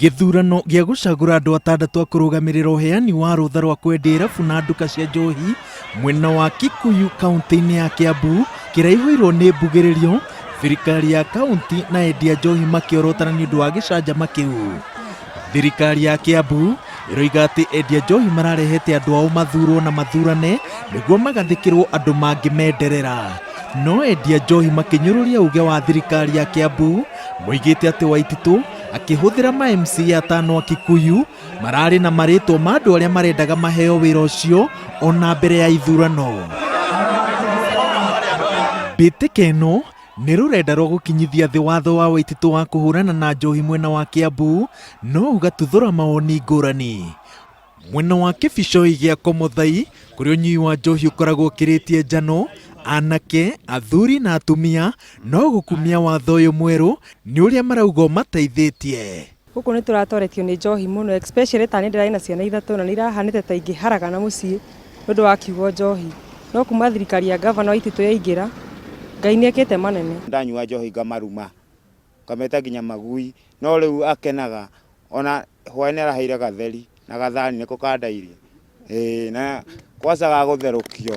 Gĩthurano gĩa gũcagũra andũ atandatũ a kũrũgamĩrĩra ũheani wa rũtha rwa kwendia irabu na nduka cia njohi mwena wa Kikuyu kaunti-inĩ ya Kiambu kĩraihũirwo nĩ mbugĩrĩrio, thirikari ya kaunti na endia njohi makĩorotana nĩ ũndũ wa gĩcanjama kĩu. Thirikari ya Kiambu ĩroiga atĩ endia njohi mararehete andũ ao mathurwo na mathurane nĩguo magathĩkĩrwo andũ mangĩmenderera. No endia njohi makĩnyũrũria uge wa thirikari ya Kiambu moigĩte atĩ Waititũ akĩhũthĩra ma MCA atano a Kikuyu mararĩ na marĩtwa ma andũ arĩa marendaga maheo wĩra ũcio ona mbere ya ithurano. Mbĩtĩka ĩno nĩ rũrenda rwa gũkinyithia thĩ watho wa Waititũ wa kũhũrana na njohi mwena wa Kiambu no ũgatuthũra mawoni ngũrani. Mwena wa Kĩbicoi gĩa Komothai kũrĩa ũnyui wa njohi ũkoragwo ũkĩrĩtie njano, anake, athuri na atumia no gũkumia watho ũyũ mwerũ nĩ ũrĩa marauga ũmateithĩtie. Gũkũ nĩ tũratoretio nĩ njohi mũno especially ta niĩ ndĩrarĩ na ciana ithatũ na nĩ irahanĩte ta ingĩharagana mũciĩ nĩ ũndũ wa kiugo njohi. No kuma thirikari ya ngavana Waititu yaingĩra, Ngai nĩ ekĩte manene. Ndanyua njohi ngamaruma, ngameta nginya magui, no rĩu akenaga ona hwaĩ nĩ araheire gatheri na gathani nĩko kandairie ĩĩ na kwaca gagũtherũkio.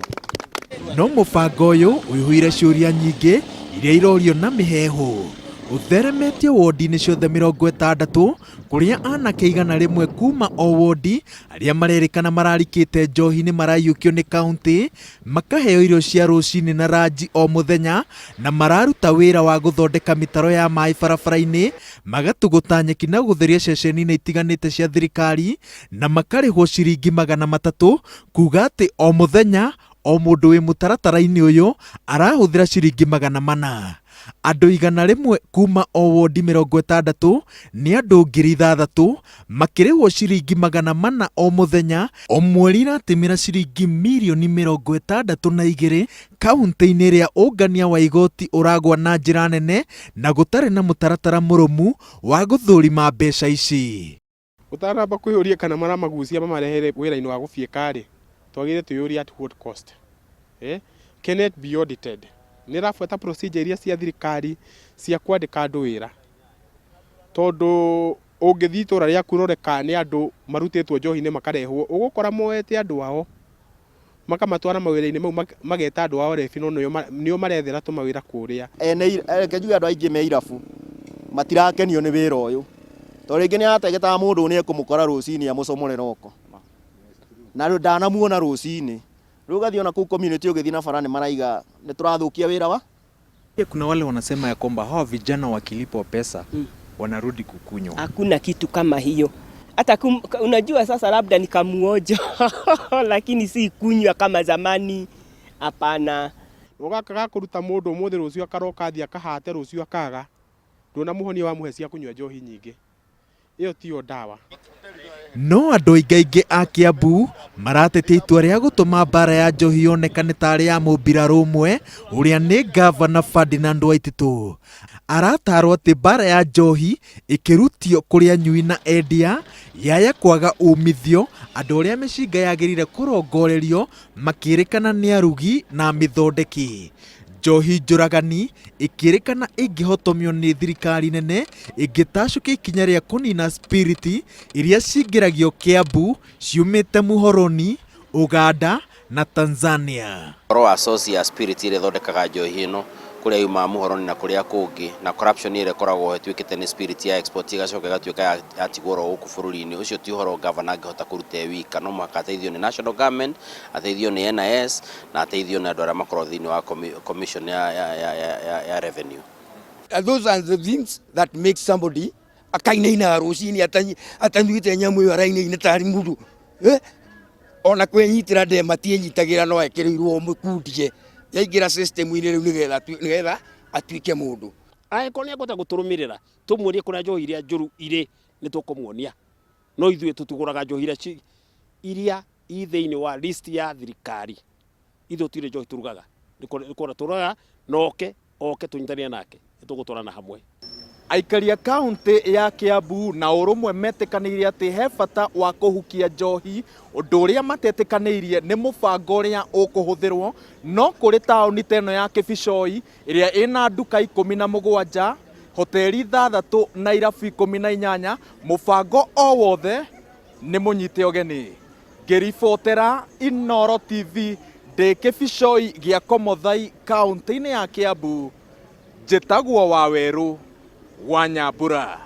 No mũbango ũyũ ũihũire ciũria nyingĩ iria irorio na mĩheehũ. Ũtheremetio wondi-inĩ ciothe 60 kũrĩa anake 100 kuma o wondi arĩa marerĩkana mararikĩte njohi-inĩ maraiyũkio nĩ kauntĩ makaheo irio cia rũcinĩ na ranji o mũthenya na mararuta wĩra wa gũthondeka mĩtaro ya maĩ barabara-inĩ, magatũgũta nyeki na gũtheria ceceni-inĩ itiganĩte cia thirikari na makarĩhwo ciringi 300 kuga atĩ o mũthenya o mũndũ wĩ mũtaratara-inĩ ũyũ arahũthĩra ciringi 400. Andũ 100 kuma o wondi 60 nĩ andũ 6,000 makĩrĩhwo ciringi 400 o mũthenya o mweri iratimĩra ciringi mirioni 62 kaunti-inĩ ĩrĩa ũngania wa igoti ũragwa na njĩra nene na gũtarĩ na mũtaratara mũrũmu wa gũthũrima mbeca ici. Ũtanamba kwĩyũria kana maramagucia mamarehere wĩra-inĩ wa gũbiĩka-rĩ, twagĩrĩire twĩyũrie at what cost? Eh? Can it be audited? Nĩ ĩrabuata procedure iria cia thirikari cia kwandĩka andũ wĩra? Tondũ ũngĩthiĩ itũra rĩaku ũrore kana nĩ andũ marutĩtwo njohi-inĩ makarehwo, ũgũkora moete andũ ao makamatwara mawĩra-inĩ mau mageta andũ ao rebi no nĩo marethera tũmawĩra kũrĩa. Ene reke njuge andũ aingĩ me irabu matirakenio nĩ wĩra ũyũ tondũ rĩngĩ nĩ arategetaga mũndũ nĩ ekũmũkora rũcinĩ amũcomore roko na rĩu ndanamuona rũcinĩ rĩu ũgathiĩ ona kũu community ũgĩthiĩ na bara nĩ maraiga nĩ tũrathũkia wĩra wa Kuna wale wanasema ya kwamba hawa vijana wakilipwa pesa wanarudi kukunywa. Hakuna kitu kama hiyo. Hata unajua sasa labda ni kamuojo lakini si kunywa kama zamani, hapana. Gaka ga kũruta mũndũ ũmũthĩ rũciũ akaroka athiĩ akahate rũciũ akaga, ndũnamuhonia wamũhe cia kũnyua njohi nyingĩ. Ĩyo tiyo ndawa. No andũ aingaingĩ a Kiambu maratetia itua rĩa gũtũma mbara ya njohi yonekane tarĩ ya mũmbirarũ ũmwe ũrĩa nĩ ngavana Ferdinand Waititu. Aratarwo atĩ mbara ya njohi ĩkĩrutio kũrĩ anyui na endia yaya kwaga umithio andũ arĩa mĩcinga yagĩrĩire kũrongorerio makĩrĩkana nĩ arugi na mĩthondeki. Njohi njũragani ĩkĩrĩkana ĩngĩhotomio nĩ thirikari nene ĩngĩtacũkia ikinya rĩa kũnina spiriti iria cingĩragio Kiambu ciumĩte Muhoroni, Uganda na Tanzania. Ũhoro wa source ya spirit ĩrĩa ĩthondekaga njohi ĩno kũrĩa yumaga Muhoroni na kũrĩa kũngĩ na corruption ĩrĩa ĩkoragwo ĩtuĩkĩte nĩ spirit ya export ĩgacoka ĩgatuĩka yatigwo oro gũkũ bũrũri-inĩ, ũcio ti ũhoro governor angĩhota kũruta e wika, no mũhaka ateithio nĩ national government, ateithio nĩ NIS na ateithio nĩ andũ arĩa makoragwo thĩinĩ wa commission ya revenue. Those are the things that make somebody akainainaga rũcinĩ atanyuĩte nyamũ ĩyo arainaina tarĩ mũndũ eh? Ona kwĩnyitĩra ndema tiĩnyitagĩra no ekĩrĩirwo mũkundie yaingĩra system-inĩ rĩu nĩgetha atuĩke mũndũ. Angĩkorwo nĩ ekũhota gũtũrũmĩrĩra tũmuonie kũrĩa njohi iria njũru irĩ nĩ tũkũmuonia, no ithuĩ tũtigũraga njohi iria i thĩinĩ wa list ya thirikari. Ithuĩ tũtirĩ njohi tũrugaga, nĩ kũgũra tũgũraga na oke tũnyitanĩre nake nĩtũgũtwarana hamwe. Aikari a kaunti ya Kiambu na ũrũmwe metĩkanĩire atĩ he bata wa kũhukia njohi, ũndũ ũrĩa matetĩkanĩirie nĩ mũbango ũrĩa ũkũhũthĩrwo, no kũrĩ taũni ta ĩno ya Kĩbicoi ĩrĩa ĩna nduka 17, hoteli 6 na irabu 18, mũbango o wothe nĩ mũnyite ũgeni. Ngĩribotera Inooro TV ndĩ kĩbicoi gĩa Komothai kaũntĩ-inĩ ya Kiambu, njĩtagwo Wawerũ wa Nyambura.